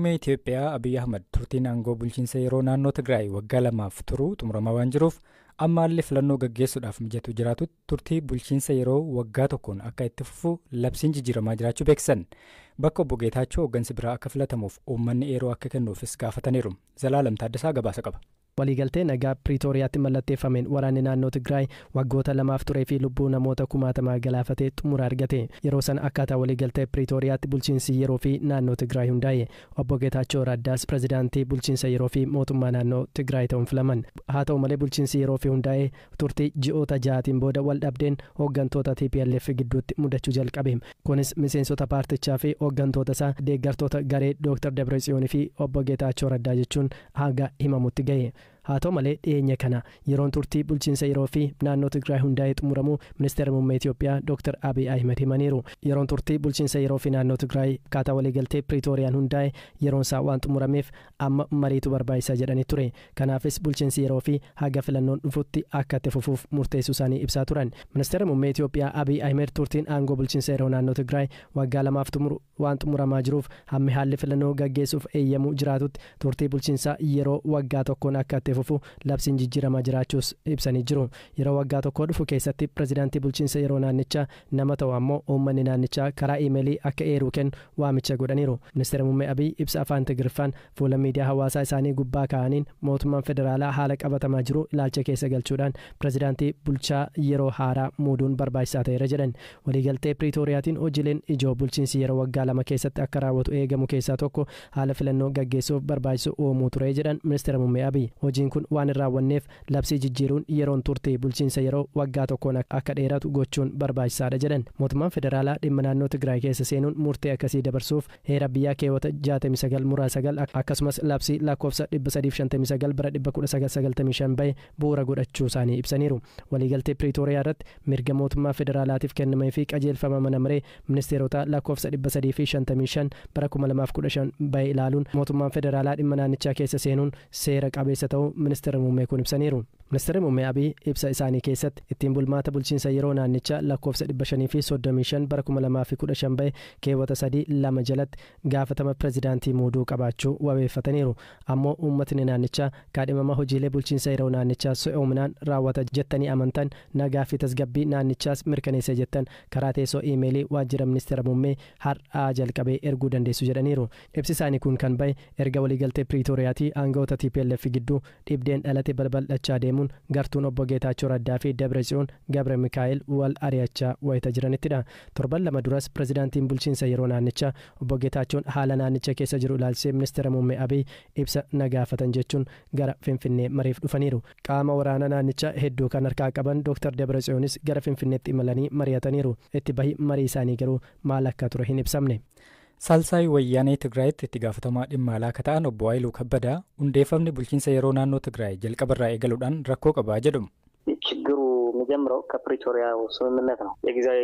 Muummee Itoophiyaa Abiyyi Ahmad turtiin aangoo bulchiinsa yeroo naannoo Tigraay waggaa 2f turuu xumuramaa waan jiruuf amma haalli filannoo gaggeessuudhaaf mijatu jiraatutti turtii bulchiinsa yeroo waggaa 1n akka itti fufu labsiin jijjiiramaa jiraachuu beeksisan. Bakka obbo Geetaachoo hooggansi biraa akka filatamuuf uummanni yeroo akka kennuufis gaafataniiru. Zalaalam Taaddasaa gabaasa qaba. Waliigaltee nagaa Piriitooriyaatti mallatteeffameen waraanni naannoo Tigraay waggoota 2f turee fi lubbuu namoota kumaatamaa galaafatee xumura argate. Yeroo sana akkaataa waliigaltee Piriitooriyaatti bulchiinsi yeroo fi naannoo Tigraay hundaa'e. Obbo Geetaachoo Raddaas pirezidaantii bulchiinsa yeroo fi mootummaa naannoo Tigraay ta'uun filaman. Haa ta'u malee bulchiinsi yeroo fi hundaa'e turtii ji'oota 6tiin booda wal dhabdeen hooggantoota TPLF gidduutti mudachuu jalqabe. Kunis miseensota paartichaa fi hooggantoota isaa deeggartoota garee Dr. Dabratsiyoon fi obbo Geetaachoo Raddaa jechuun haga himamutti gahe. Haa ta'u malee dhiyeenya kana yeroon turtii bulchiinsa yeroo fi naannoo Tigraay hundaa'ee xumuramuu ministeera muummee Itoophiyaa Dr. Abiy Ahmed himaniiru. Yeroon turtii bulchiinsa yeroo fi naannoo Tigraay akkaataa waliigaltee Piriitooriyaan hundaa'e yeroon isaa waan xumurameef amma mariitu barbaachisaa jedhanii ture. Kanaafis bulchiinsi yeroo fi haga filannoon dhufutti akka itti fufuuf murteessuu isaanii ibsaa turan. Ministeera muummee Itoophiyaa Abiy Ahmed turtiin aangoo bulchiinsa yeroo naannoo Tigraay waggaa 2f waan xumuramaa jiruuf hammi haalli filannoo gaggeessuuf eeyyamuu jiraatutti turtii bulchiinsa yeroo waggaa 1n akka itti fufu labsiin jijjiiramaa jiraachuus ibsanii jiru. Yeroo waggaa 1 dhufu keessatti pirezidaantii bulchiinsa yeroo naannichaa nama ta'u ammoo uummanni naannichaa karaa iimeelii akka eeruu kennu waamicha godhaniiru. Ministeera muummee Abiy ibsa afaan Tigiriffaan fuula miidiyaa hawaasaa isaanii gubbaa kaa'aniin mootummaan federaalaa haala qabatamaa jiru ilaalcha keessa galchuudhaan pirezidaantii bulchaa yeroo haaraa muuduun barbaachisaa ta'eera jedhan. Waliigaltee Piriitooriyaatiin hojiileen ijoo bulchiinsi yeroo waggaa 2 keessatti akka raawwatu eegamu keessaa tokko haala filannoo gaggeessuuf barbaachisu uumuu ture jedhan ministeera muummee Abiy. Hojiin kun waan hin raawwanneef labsii jijjiiruun yeroon turtii bulchiinsa yeroo waggaa 1n akka dheeratu gochuun barbaachisaadha jedhan. Mootummaan federaalaa dhimma naannoo Tigraay keessa seenuun murtee akkasii dabarsuuf heera biyyaa keewwata 69 muraa 9 akkasumas labsii lakkoofsa 359 bara 1995 bahe bu'uura godhachuu isaanii ibsaniiru. Waliigaltee Piriitooriyaa irratti mirga mootummaa federaalaatiif kennamee fi qajeelfama mana maree ministeerotaa lakkoofsa 355 bara 2015 bahe ilaaluun mootummaan federaalaa dhimma naannichaa keessa seenuun seera qabeessa ta'uu ministeera muummee kun ibsaniiru. Ministeerri muummee Abiy ibsa isaanii keessatti ittiin bulmaata bulchiinsa yeroo naannichaa lakkoofsa 535 bara 2015 bahe keewwata 3(2) jalatti gaafatama pirezidaantii muuduu qabaachuu wabeeffataniiru. Ammoo uummatni naannichaa kaadhimama hojiilee bulchiinsa yeroo naannichaa si'oominaan raawwata jettanii amantan nagaa fi tasgabbii naannichaas mirkaneessa jettan karaa teessoo iimeelii waajjira ministeera muummee har'aa jalqabee erguu dandeessu jedhaniiru. Ibsi isaanii kun kan bahe erga waliigaltee Piriitooriyaatii aangawoota TPLF gidduu dhibdeen dhalate balbal'achaa deemuun gartuun obbo Geetaachoo Raddaa fi Dabratsiyoon Gabre Mikaa'el wal ari'achaa wayita jiranittidha. Torban 2 duras pirezidaantiin bulchiinsa yeroo naannichaa obbo Geetaachoon haala naannicha keessa jiru ilaalchisee ministeera muummee Abiy ibsa na gaafatan jechuun gara Finfinnee mariif dhufaniiru. Qaama waraana naannichaa hedduu kan harkaa qaban Dr. Dabratsiyoonis gara Finfinneetti imalanii mari'ataniiru. Itti bahi marii isaanii garuu maal akka ture hin ibsamne. Saalsaay Wayyaanee Tigraayitti itti gaafatamaa dhimma alaa akka ta'an obbo Haayiluu Kabbadaa hundeeffamni bulchiinsa yeroo naannoo Tigraay jalqabarraa eegaluudhaan rakkoo qabaa jedhu. ችግሩ የሚጀምረው ከፕሪቶሪያው ስምምነት ነው። የጊዜያዊ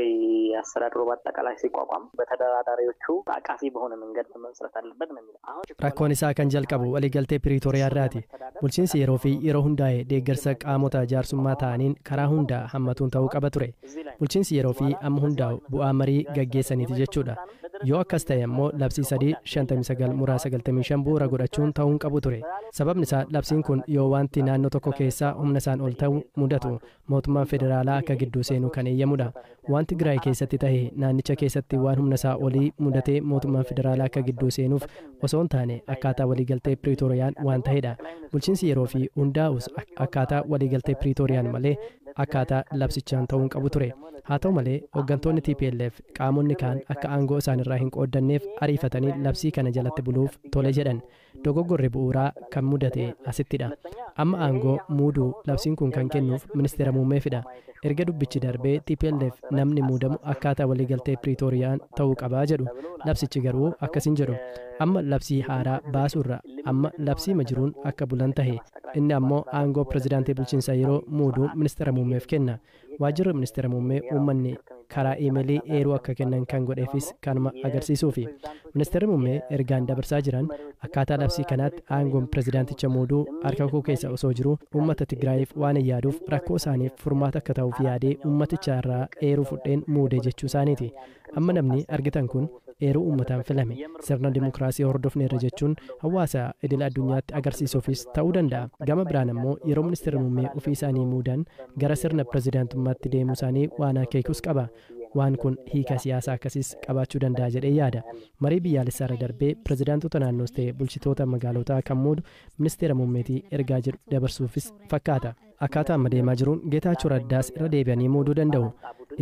አስተዳደሩ በአጠቃላይ ሲቋቋም በተደራዳሪዎቹ አቃፊ በሆነ መንገድ መመስረት አለበት ነው የሚለው። አሁን Rakkoon isaa kan jalqabu waliigaltee Piriitooriyaa irraati. Bulchiinsi yeroo fi yeroo hundaa'e deeggarsa qaamota jaarsummaa ta'aniin karaa hundaa hammatuun ta'uu qaba ture. Bulchiinsi yeroo fi amma hundaa'u bu'aa marii gaggeessaniiti jechuudha. Yoo akkas ta'e ammoo labsii 359 muraa 95 bu'uura godhachuun ta'uu hin qabu ture. Sababni isaa labsiin kun yoo wanti naannoo tokko keessaa humna isaan ol ta'u mudatu mootummaan federaalaa akka gidduu seenuu kan eeyyamudha. Wanti Tigraay keessatti ta'e naannicha keessatti waan humna isaa olii mudatee mootummaan federaalaa akka gidduu seenuuf osoo hin taane akkaataa waliigaltee Piriitooriyaan waan ta'edha. Bulchiinsi yeroo fi hundaa'us akkaataa waliigaltee Piriitooriyaan malee akkaataa labsichaan ta'uu hin qabu ture. Haa ta'u malee hooggantoonni TPLF qaamonni kaan akka aangoo isaanirraa hin qooddanneef ariifatanii labsii kana jalatti buluuf tole jedhan. Dogoggorri bu'uuraa kan mudate asittidha. Amma aangoo muuduu labsiin kun kan kennuuf ministeera muummeefidha. Erga dubbichi darbee TPLF namni muudamu akkaataa waliigaltee Piriitooriyaan ta'uu qabaa jedhu. Labsichi garuu akkas hin jedhu. Amma labsii haaraa baasuurra amma labsii majiruun akka bulan tahe. Inni ammoo aangoo pirezidaantii bulchiinsa yeroo muuduu ministeera muummeef kenna. Waajjirri ministeera muummee uummanni karaa iimeelii eeruu akka kennan kan godheefis kanuma agarsiisuufi. Ministeerri muummee ergaan dabarsaa jiran akkaataa labsii kanaatti aangoon pirezidaanticha muuduu harka koo keessa osoo jiru uummata Tigraayiif waan hin yaaduuf rakkoo isaaniif furmaata akka ta'uuf yaadee uummaticha irraa eeruu fudheen muudee jechuu isaaniiti. Amma namni argitan kun Eeruu uummataan filame. Sirna dimokiraasii hordofneerra jechuun hawaasa idil addunyaatti agarsiisuufis ta'uu danda'a. Gama biraan ammoo yeroo ministeerri muummee ofii isaanii muudan gara sirna pirezidaantummaatti deemuu isaanii waan akeekus qaba. Waan kun hiika siyaasaa akkasiis qabaachuu danda'a jedhee yaada. Marii biyyaalessaa irra darbee pirezidaantota naannoos ta'e bulchitoota magaalotaa kan muudu ministeera muummeetii ergaa jedhu dabarsuufis fakkaata. Akkaataa amma deemaa jiruun Geetaachoo Raddaas irra deebi'anii muuduu danda'u.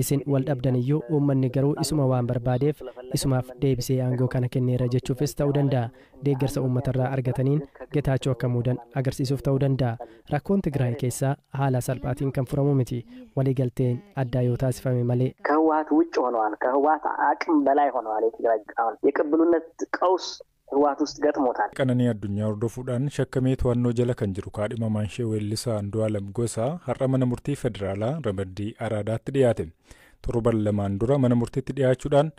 Isin wal dhabdan iyyuu uummanni garuu isuma waan barbaadeef isumaaf deebisee aangoo kana kenneera jechuufis ta'uu danda'a. Deeggarsa uummatarraa argataniin Geetaachoo akka muudan agarsiisuuf ta'uu danda'a. Rakkoon Tigraay keessaa haala salphaatiin kan furamu miti. Waliigalteen addaa yoo taasifame malee. ከህወሀት ውጭ ሆነዋል። ከህወሀት አቅም በላይ ሆነዋል። የትግራይ አሁን የቅብሉነት ቀውስ ህወሀት ውስጥ ገጥሞታል። Qananii Addunyaa hordofuudhaan shakkamee to'annoo jala kan jiru kaadhimamaan ishee weellisaa Andu'aalam Gosaa har'a mana murtii federaalaa ramaddii Araadaatti dhiyaate. Torban lamaan dura mana murtiitti dhiyaachuudhaan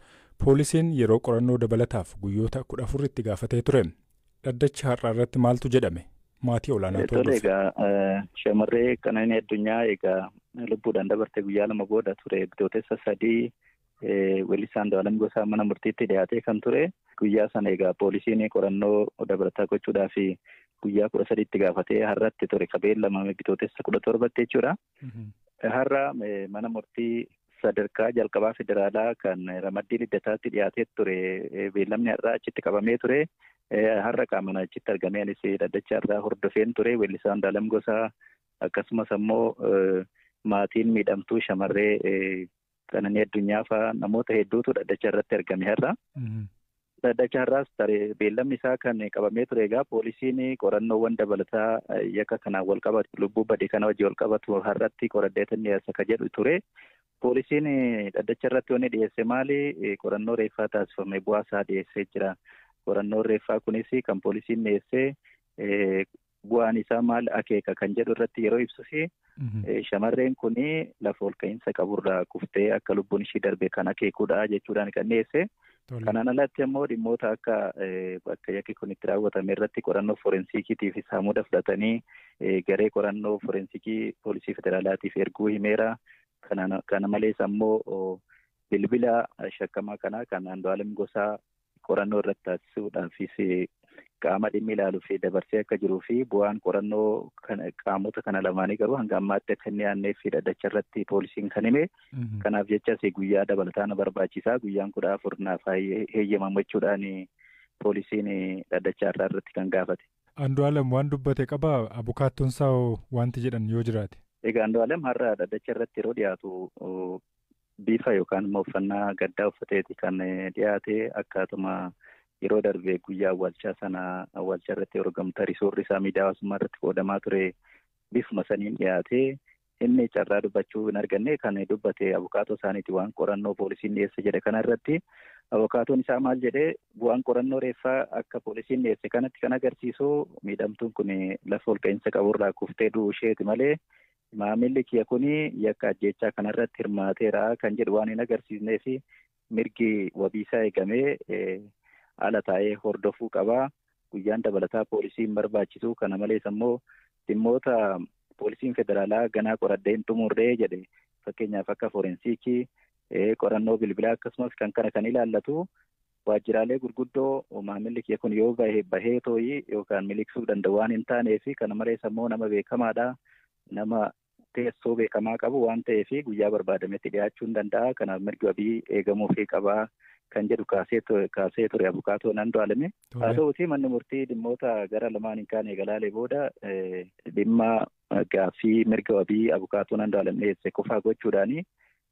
poolisiin yeroo qorannoo dabalataaf guyyoota 14 itti gaafatee ture. Dhaddacha har'aa irratti maaltu jedhame? Maatii olaanaatu Tole, hordofe. Egaa shamarree Qananii Addunyaa egaa lubbuudhaan dabarte guyyaa 2 booda ture, bitootessa 3, weellisaa Andu'aalam Gosaa mana murtiitti dhiyaatee kan ture. Guyyaa sana egaa poolisiin qorannoo dabalataa gochuudhaaf guyyaa 13tti gaafatee har'atti ture ka beellamame, bitootessa 17tti jechuudha. Har'a mana murtii sadarkaa jalqabaa federaalaa kan ramaddii Liddataatti dhiyaatee ture, beellamni har'aa achitti qabamee ture. Har'a qaamaan achitti argamee anis dhaddacha irraa hordofeen ture. Weellisaa Andu'aalam Gosaa akkasumas ammoo maatiin miidhamtuu shamarree Qananii Addunyaa fa'aa namoota hedduutu dhaddacha irratti argame har'a. Dhaddacha har'aas beellamni isaa kan qabamee ture egaa poolisiin qorannoowwan dabalataa yakka kanaan wal qabatu, lubbuu badii kana wajjin wal qabatu har'atti qoradheetan dhiyeessa ka jedhu ture. Poolisiin dhaddacha irratti wanni dhiyeesse maali? Qorannoo reeffaa taasifame bu'aa isaa dhiyeessee jira. Qorannoon reeffaa kunis kan poolisiin dhiyeesse bu'aan isaa maal akeeka kan jedhu irratti yeroo ibsus, shamarreen kun lafa ol ka'iinsa qaburraa kuftee akka lubbuun ishii darbe kan akeekudha jechuudhaan kan dhiyeesse. Kanaan alatti immoo dhimmoota akka bakka yakki kun itti raawwatame irratti qorannoo forensiikiitiif saamuda fudhatanii garee qorannoo forensiikii poolisii federaalaatiif erguu himeera. Kana malees ammoo bilbila shakkamaa kanaa kan Andu'aalam Gosaa qorannoo irratti taasisuudhaafis qaama dhimmi ilaaluu fi dabarsee akka jiruu fi bu'aan qorannoo qaamota kana lamaanii garuu hanga ammaatti akka inni aannee fi dhaddacha irratti poolisiin kan hime. Kanaaf jechas guyyaa dabalataa na barbaachisaa, guyyaan 14 naaf heeyyamamu jechuudhaan poolisiin dhaddacha irraa irratti kan gaafate. Andu'aalam waan dubbate qabaa? Abukaattoon isaa wanti jedhan yoo jiraate? Egaa Andu'aalam har'a dhaddacha irratti yeroo dhiyaatu bifa yookaan immoo uffannaa gaddaa uffateeti kan dhiyaate. Akkaatuma yeroo darbe guyyaa awwaalchaa sana awwaalcha irratti yeroo gamtaa suurri isaa miidiyaa hawaasummaa irratti qoodamaa ture bifuma saniin dhiyaate. Inni carraa dubbachuu hin arganne. Kan dubbate abukaatoo isaaniiti. Waan qorannoo poolisiin dhiyeesse jedhe kana irratti abukaatoon isaa maal jedhe? Bu'aan qorannoo reeffaa akka poolisiin dhiyeesse kanatti kan agarsiisu miidhamtuun kun lafa ol ka'iinsa qaburraa kuftee du'uu isheeti malee maamilli kiyya kun yakka ajjeechaa kanarratti hirmaateera kan jedhu waan hin agarsiisnee fi mirgi wabiisaa eegamee ala taa'ee hordofuu qabaa. Guyyaan dabalataa poolisiin barbaachisu. Kana malees ammoo dhimmoota poolisiin federaalaa ganaa qoradhee hin xumurree jedhe, fakkeenyaaf akka forensiikii, qorannoo bilbilaa akkasumas kan kana kan ilaallatu waajjiraalee gurguddoo maamilli kiyya kun yoo bahe bahee tooyii yookaan miliqsuu danda'u waan hin taanee fi kana malees ammoo nama beekamaadha. Nama teessoo beekamaa qabu waan ta'eef guyyaa barbaadametti dhiyaachuu hin danda'a. Kanaaf mirgi wabii eegamuufii qabaa kan jedhu kaasee ture abukaatoon Andu'aalame. Haa ta'uutii manni murtii dhimmoota gara lamaan hin kaane galaalee booda dhimma gaaffii mirga wabii abukaatoon Andu'aalame dhiyeesse qofaa gochuudhaani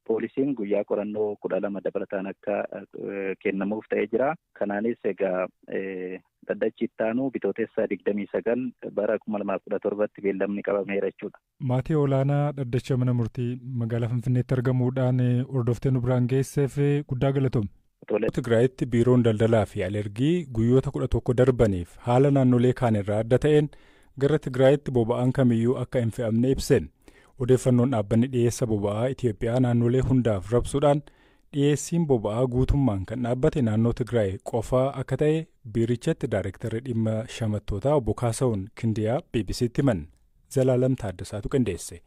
poolisiin guyyaa qorannoo 12 dabalataan akka kennamuuf ta'ee jira. Kanaanis egaa dhaddachi itti aanu bitootessa 29 bara 2017tti beellamni qabameera jechuudha. Maatii olaanaa, dhaddacha mana murtii magaalaa Finfinneetti argamuudhaan hordoftee nu biraan geesseef guddaa galatoom. Tigraayitti biiroon daldalaa fi alergii guyyoota 11 darbaniif haala naannolee kaan irraa adda ta'een gara Tigraayitti boba'aan kamiyyuu akka hin fe'amne ibse. Odeeffannoon dhaabbanni dhiyeessa boba'aa Itoophiyaa naannolee hundaaf rabsuudhaan dhiyeessiin boba'aa guutummaan kan dhaabbate naannoo Tigraay qofaa akka ta'e biirichatti daayirektarri dhimma shamattootaa obbo Kaasawun Kindiyaa BBCtti himan. Zalaalam Taaddasaatu qindeesse.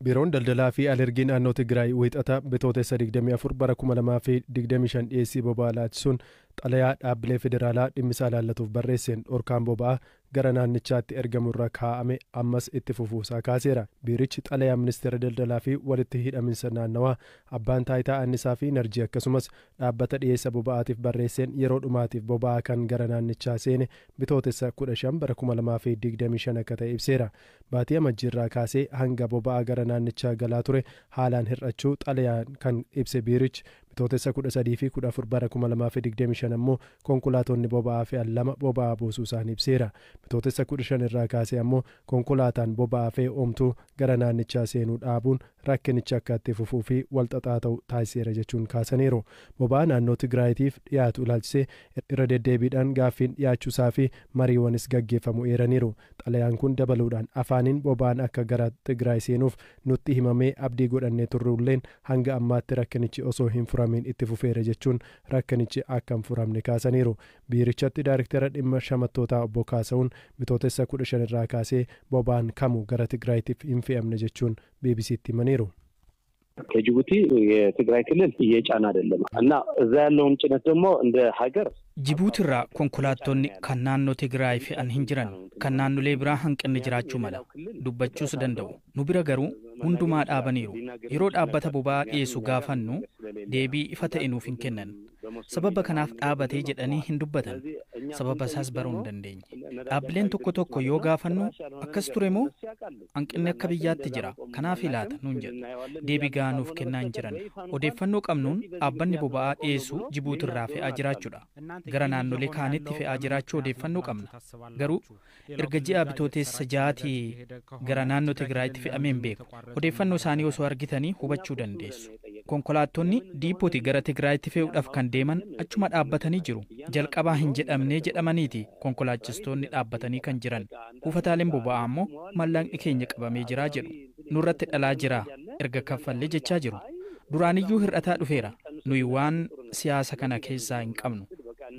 Biiroon daldalaa fi alergii naannoo Tigraay Wiixata bitootessa 24 bara 2025 dhiyeessii boba'aa laachisuun Xalayaa dhaabbilee federaalaa dhimmisaa ilaallatuuf barreesseen dhorkaan boba'aa gara naannichaatti ergamurra kaa'ame ammas itti fufuusaa kaaseera. Biirichi xalayaa ministeera daldalaa fi walitti hidhaminsa naannawaa, abbaan taayitaa annisaa fi enerjii akkasumas dhaabbata dhiyeessa boba'aatiif barreesseen yeroo dhumaatiif boba'aa kan gara naannichaa seene Bitootessa 15 bara 2025 akka ta'e ibseera. Baatii Amajjiirraa kaasee hanga boba'aa gara naannichaa galaa ture haalaan hir'achuu xalayaan kan ibse biirichi, Bitootessa 13 fi 14 bara 2025 ammoo konkolaatonni boba'aa fe'an 2 boba'aa buusuu isaanii ibseera. Bitootessa 15 irraa kaasee ammoo konkolaataan boba'aa fe'e omtuu gara naannichaa seenuu dhaabuun rakkinichi akka itti fufuu fi walxaxaa ta'u taasiseera jechuun kaasaniiru. Boba'aa naannoo Tigraayitiif dhiyaatu ilaalchisee irra deddeebiidhaan gaaffiin dhiyaachuusaa fi mariiwwanis gaggeeffamu eeraniiru. Xalayaan kun dabaluudhaan, afaaniin boba'aan akka gara Tigraay seenuuf nutti himamee abdii godhannee turrulleen hanga ammaatti rakkinichi osoo hin furamiin itti fufeera jechuun rakkinichi akka hin furamne kaasaniiru. Biirichatti daariktera dhimma shamattootaa obbo Kaasa'uun Bitootessa 15 irraa kaasee boba'aan kamu gara Tigraayitiif hin fe'amne jechuun BBCtti himaniiru. ከጅቡቲ የትግራይ ክልል እየጫነ አይደለም እና እዛ ያለውን ጭነት ደግሞ እንደ ሀገር Jibuutirraa konkolaattonni kan naannoo Tigraay fe'an hin jiran. Kan naannolee biraa hanqinni jiraachuu mala. Dubbachuus danda'u. Nu bira garuu hundumaa dhaabaniiru. Yeroo dhaabbata boba'aa dhiyeessu gaafannu deebii ifa ta'e nuuf hin kennan. Sababa kanaaf dhaabatee jedhanii hin dubbatan. Sababa isaas baruu hin dandeenye. Dhaabbileen tokko tokko yoo gaafannu akkas ture moo, hanqinni akka biyyaatti jira, kanaaf ilaata nuun jedhu. Deebii gahaa nuuf kennaa hin jiran. Odeeffannoo qabnuun dhaabbanni boba'aa dhiyeessu Jibuutirraa fe'aa jiraachuudha. Gara naannolee kaanitti fe'aa jiraachuu odeeffannoo qabna. Garuu erga ji'a Bitootessa 6tii gara naannoo Tigraayitti fe'amee hin beeku. Odeeffannoo isaanii osoo argitanii hubachuu dandeessu. Konkolaattonni diipootii gara Tigraayitti fe'uudhaaf kan deeman achuma dhaabbatanii jiru. Jalqabaa hin jedhamnee jedhamaniiti konkolaachistoonni dhaabbatanii kan jiran. Buufataaleen boba'aa ammoo maallaqni keenya qabamee jiraa jedhu. Nurratti dhalaa jira erga kaffallee jechaa jiru. Duraaniyyuu hir'ataa dhufeera. Nuyi waan siyaasa kana keessaa hin qabnu.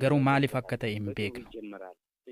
Garuu maaliif akka ta'e hin beeknu.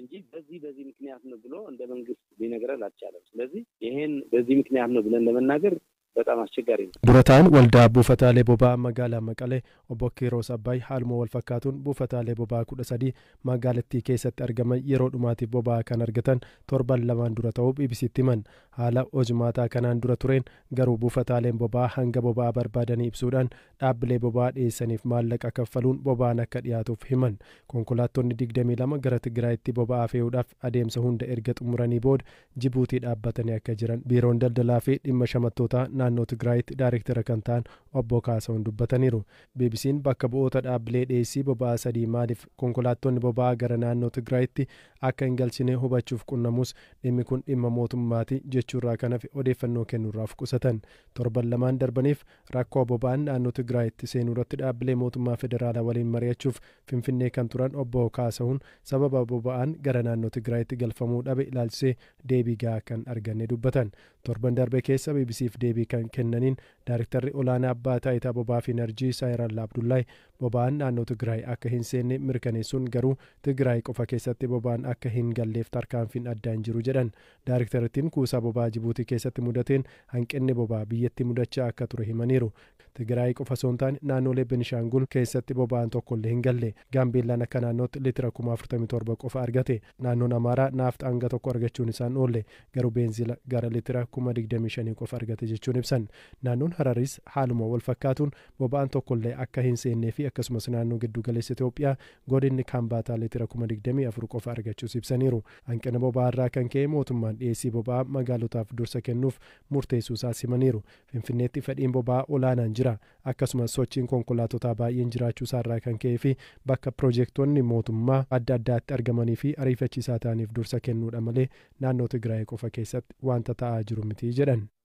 እንጂ በዚህ በዚህ ምክንያት ነው ብሎ እንደ መንግስት ሊነግረን አልቻለም። ስለዚህ ይሄን በዚህ ምክንያት ነው ብለን ለመናገር በጣም አስቸጋሪ ነው። Durataan waldaa buufataalee boba'aa magaalaa Maqalee obbo Kiiroos Abbaay haaluma wal fakkaatuun buufataalee boba'aa 13 magaalattii keessatti argaman yeroo dhumaatiif boba'aa kan argatan torban 2n dura ta'uu BBCtti himan. Haala hojimaataa kanaan dura tureen garuu buufataaleen boba'aa hanga boba'aa barbaadanii ibsuudhaan dhaabbilee boba'aa dhiyeessaniif maallaqa kaffaluun boba'aan akka dhiyaatuuf himan. Konkolaattonni 22 gara Tigraayitti boba'aa fe'uudhaaf adeemsa hunda erga xumuranii booda Jibuutii dhaabbatanii akka jiran biiroon daldalaa fi dhimma shamattootaa naannoo Tigraayitti daariktera kan ta'an obbo Kaasa'uun dubbataniiru. BBC'n bakka bu'oota dhaabbilee dhiyeessii boba'aa sadii maaliif konkolaattonni boba'aa gara naannoo Tigraayitti akka hin galchine hubachuuf qunnamus dhimmi kun dhimma mootummaati jechuurraa kan hafe odeeffannoo kennuurraaf qusatan. Torban 2n darbaniif rakkoo boba'aan naannoo Tigraayitti seenuu irratti dhaabbilee mootummaa federaalaa waliin mari'achuuf Finfinnee kan turan obbo Kaasa'uun sababa boba'aan gara naannoo Tigraayitti galfamuu dhabe ilaalchisee deebii gahaa kan arganne dubbatan. Torban darbe keessa BBCf deebii kan kennaniin daariktarri olaanaa abbaa taayitaa boba'aa fi enerjii Saayiraan Abdullahi boba'aan naannoo Tigraay akka hin seenne mirkaneessuun garuu Tigraay qofa keessatti boba'aan akka hin galleef tarkaanfiin addaa hin jiru jedhan. Daariktarittiin kuusaa boba'aa Jibuutii keessatti mudateen hanqinni boba'aa biyyatti mudachaa akka ture himaniiru. Tigraay qofa osoo hin taane naannolee Benishaangul keessatti boba'aan tokkollee hin galle. Gaambeellaan akka naannootti liitira 47,000 qofa argate. Naannoon Amaaraa naafxa hanga tokko argachuun isaan oolle, garuu beenzila gara liitira 25,000 qofa argate jechuun ibsan. Naannoon Hararis haaluma wal fakkaatuun boba'aan tokkollee akka hin seennee fi akkasumas naannoo giddu galeessa Itoophiyaa godinni Kaambaataa liitira 24,000 qofa argachuus ibsaniiru. Hanqina boba'aa irraa kan ka'e mootummaan dhiyeessii boba'aa magaalotaaf dursa kennuuf murteessuu isaas himaniiru. Finfinneetti fedhiin boba'aa olaanaan jira. Akkasumas sochiin konkolaatotaa baay'een jiraachuu isaarraa kan ka'ee fi bakka piroojektonni mootummaa adda addaatti argamanii fi ariifachiisaa ta'aniif dursa kennuudha malee naannoo Tigraay qofa keessatti wanta ta'aa jiru miti jedhan.